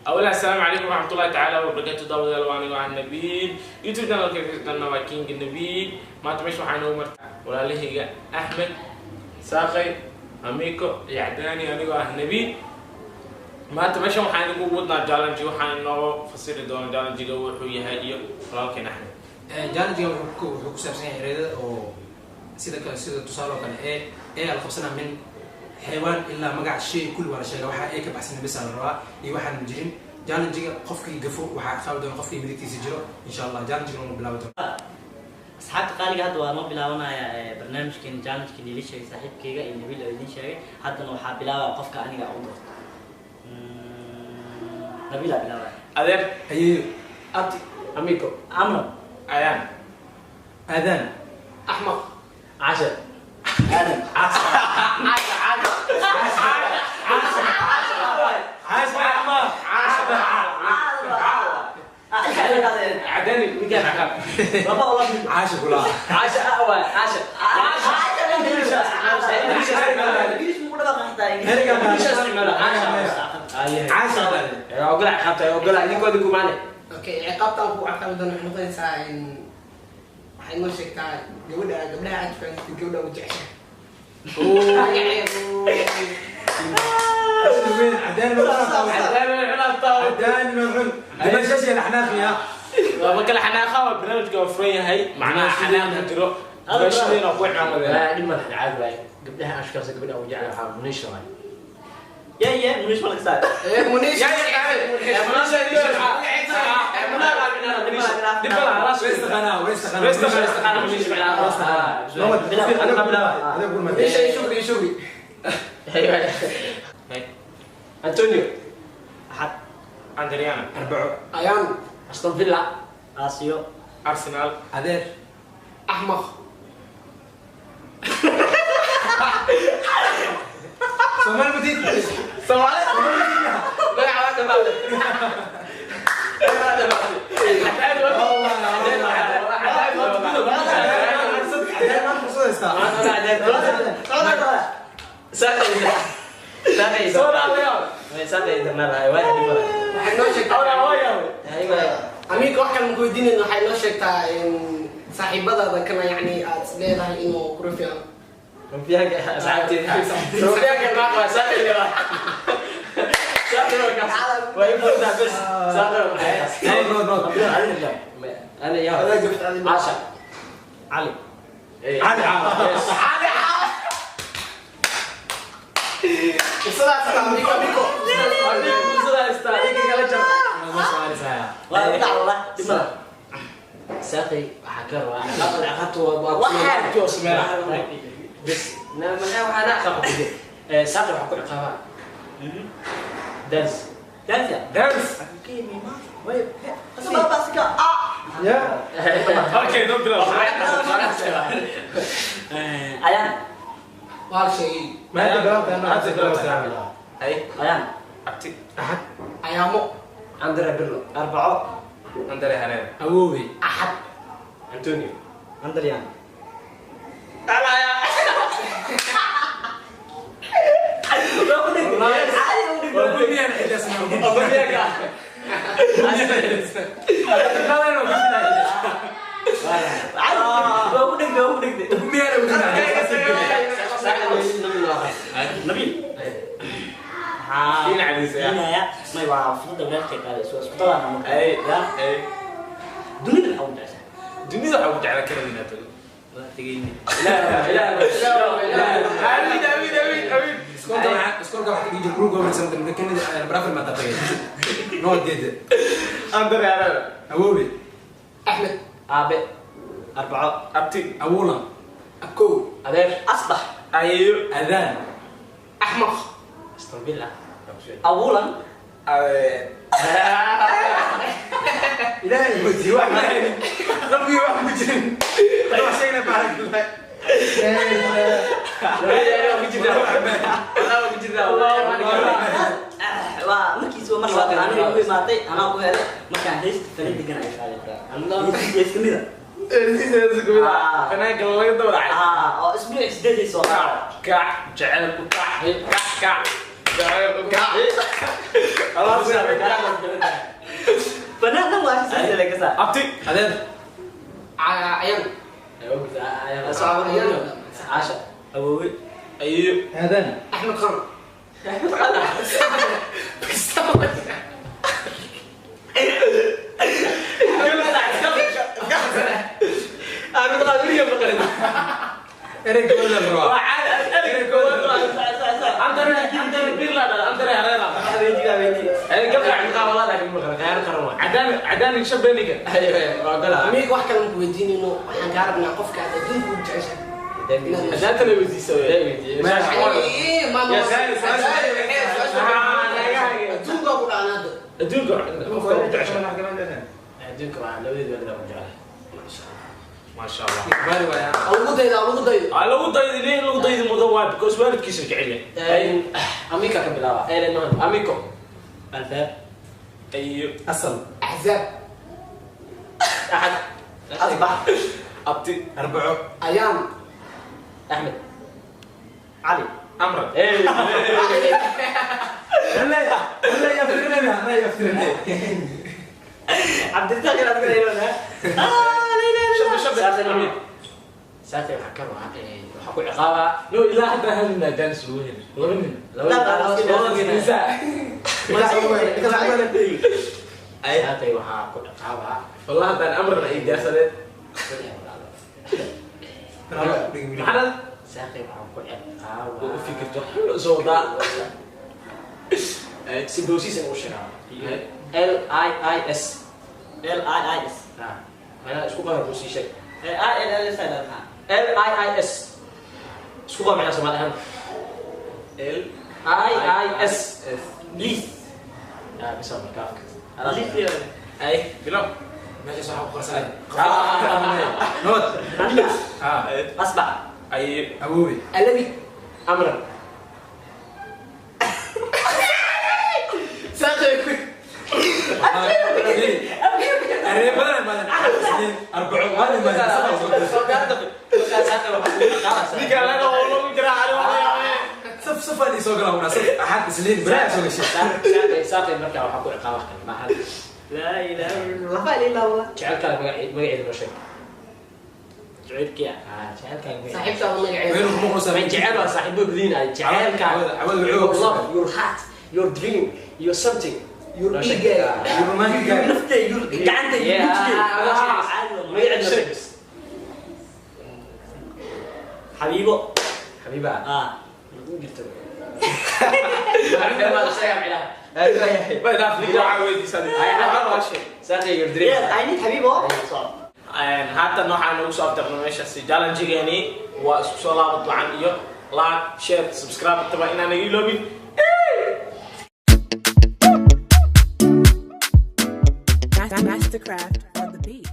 Awala, assalaamu calaykum waraxmatullahi tacaala wabarakaatu. Daawadayaal, waa anigoo ah Nabiil, YouTube channelka waa King Nabiil. Maanta meesha waxaa inoogu martaa walaalahayga Axmed Saaqay, Amiiko iyo Cadaani, anigoo ah Nabiil. Maanta meeshan waxaan idinku wadnaa challenge. Waxaan inoo fasiri doona challenge-ga wuxuu yahay iyo walaalkeen Axmed. Challenge-ga wuxuu ku saabsan yahay ereyada oo sida kale, sida tusaale oo kale ee la qabsanaa min xaywaan ilaa magac shay, kulli waa la sheega. Waxaa ee ka baxsan bisa la rabaa iyo waxaan jirin. Challenge-ga qofkii gafo waxaa qaabi doona qofkii midigtiisa jiro, insha Allah. Challenge-ga uu bilaabi doona. Asxaabta qaaliga, hadda waa noo bilaabanaya barnaamijkeena challenge-ka niila sheegay saaxiibkeyga iyo Nabiil oo idin sheegay. Haddana waxaa bilaabaya qofka aniga u doorto. Nabiilaa bilaabaya. Adeer. Ayeeyo. Abti. Amiiko. Amran. Ayaan. Aadaan. Axmaq. Cashar. Aadan. Casha, casha, casha. Cadani ninkaan caqab. Laba laba. Caasha kulaha. Casha waay, casha. Ingiriis muku dhawaqa xataa. Ereyga. Casha. Caasha. Ogola ciqaabta, ogola idinkoo idinku maane. Okay, ciqaabtan ku ciqaabi doona waxay noqonaysaa in waxay noo sheegtaa gabadha, gabdhaha aad fahamtid, gabadha ugu jeceshahay. Cadaan cadaan marxun dimashashi alxnaafiya. Waa kala xanaaqa, waa barnaamijka waa furan yahay, macnaha xanaaq ma jiro. Dimashadeena waa ku cimaamadeena. Dhib madax caadi waaye. Gabdhaha ashkaas, gabadha ugu jecel waxaa Muniisha waaye. Ya ya, Munish ma laga saar. Munish. Ya ya, Munish ay shukri shukri. Antonio. Axad. Andriana. Arbaco. Ayaan. Aston Villa. Aasiyo. Arsenal. Adeer. Axmaq. Soomaali matid. Soomaali magaca waa dhamaaday. Cadaan maan fursad haystaa. Waxay noo sheegtaa Amiga, wax kale maku weydiinayna, waxay noo sheegtaa in saaxiibadaada kana yacni aad is leedahay inuu kula fiican. Caasha. Cali. Cali. Sidaas Amigo, Amigo. Waa dhac wallah, dhib madax. Saaqay waxaa ka rabaa ciqaabta waa bes maxaa waxaa na ciqaab ku saaqay, waxaa ku ciqaabaa dance. Dance. Dance. Ya. Okay, no bilaw. Ayaan. Waa la sheegay. Ma hadda bilaabtaa? Hadda bilaabtaa. Ay. Ayaan. Abti. Axad. Ayaamo. Andre Pirlo. Arbaco. Andre Herrera. Awoowe. Axad. Antonio. Andrian. Gumiyaan xilasna. Waa ku dhegde, waa ku dhegde. Gumiyaan ugu. Nabiil. Dhinaciisa, ya. Dhinaca may waa fursada walaalkay qaaday, soo isku dalaana marka. Ay. Ya. Ay. Dunida maxaa ugu jeceshahay? Dunida waxaa ugu jeclaa Canada inaad tago. Waa tegeyni. Amiin, amiin, amiin, amiin. Iskoolka waxaa dhigi jiray group government center Canada Brafil ma tagay. Noo deede. Andre Herrera. Awoowe. Axmed. Aabe. Arbaco. Abti. Awulan. Abkow. Adeer. Asbax. Ayeeyo. Adaan. Axmaq. Aston Villa. Awulan. Ilaahay wadi wax ma helin. Qalbigii wax ku jirin. Wax sheegna baarak. Waa markiis waa mar labaad aniga igu imaatay, anaa ku helay markaan heesta falin degan ay qaaday. Hees kamida. Fanaanka laga daba dhacay. Oo isbuuc sideedii soo qaada. Kac, kac, jecelku kac, kac, kac. Banaan dhan waa sida ka saa. Abti. Adeer. Ayaan. Caasha. Awoowe. Ayeeyo. Aadan. Axmed Khan. Erey koowaad la rabaa. Cadaan shabeeniga. Amiga wax kale ma weydiinayno, waxaan kaa rabnaa qofka aad adduunka ugu jeceshahay. Cadaantana weydiisa. Maama. Ya, saari, saari. Adduunka ku dhacnaa hadda. Adduunka qofka ugu jeceshahay. Adduunka waa labadeed waalid aan ku jeclahay. Maasha Allah. Baari waaya. Lagu dayda, lagu daydo. Aa, lagu daydi, nin lagu daydi mudan waay, because waalidkiisa jecel yahay. Amika ka bilaaba. Amiko. Albaab. Ayeeyo. Asal. Axzaab. Axad. Asbax. Abti. Arbaco. Ayaan. Axmed. Cali. Amran. Cabdirasaaq inaad ku leeyahay. Ah, la ilaha illa Allah. Saatay waxaa ka rabaa waxaa ku ciqaabaa No, ilaa hadda hal nin aa jaanis lagu helin. Laba nin. Laba nin. Saatay waxaa ku ciqaabaa. Wallah haddaan amran ay diyaarsadeen. Maxaa Saatay waxaa ku ciqaabaa. u fikirto? Soo daa. Si boosiis ugu sheegaa. L I I S. L I I S. Macnaha isku qaba buu sii sheeg. I L L S ay dhahaa. L I I S. Isku qaba macnaha Soomaali ahaan. L I I S. Liis. Bisa marka afka. Liis iyo. Ay, bilow. Meeshaas waxaa ku qarsanay. Nood. Asbax. Ayeeyo. Awoowe. Alabi. Amran. Saaqay. Erey badan badan. Arbaco maalin badan. Ninka laga oo lagu jiraa cali waa. Saf safaan isoo galaa una saf axad isliin baraha soo gashay. Saatay marka waxaa ku ciqaabaa kan maahan. La ilaha illa Allah. La ilaha illa. Jecelkaaga magaceeda noo sheeg. Jaceylkiya. Jecelkaaga magaceeda. Saaxiibtaada magaceeda. Waynu kuma qorsan. Man jecel waa saaxiibo badiin ay jecelkaaga. Cawada Your wuxuu love, your heart, your dream, your something. Your dhiiggaaga. Your romantic guy. Nafta iyo gacanta iyo wejiga. Magaceeda noo sheeg. Xabiibo. Xabiiba. Ah. Jirto. Bay dhaaf ninka waxaa weydiisanay. Saatay your dream. Yes, I need Xabiibo. Haatan waxaan ugu soo afjarnay meeshaasi challenge-geeni waa isku soo laabad wacan iyo like, share, subscribe taba inaan iga iloobin. Mastercraft on the beat.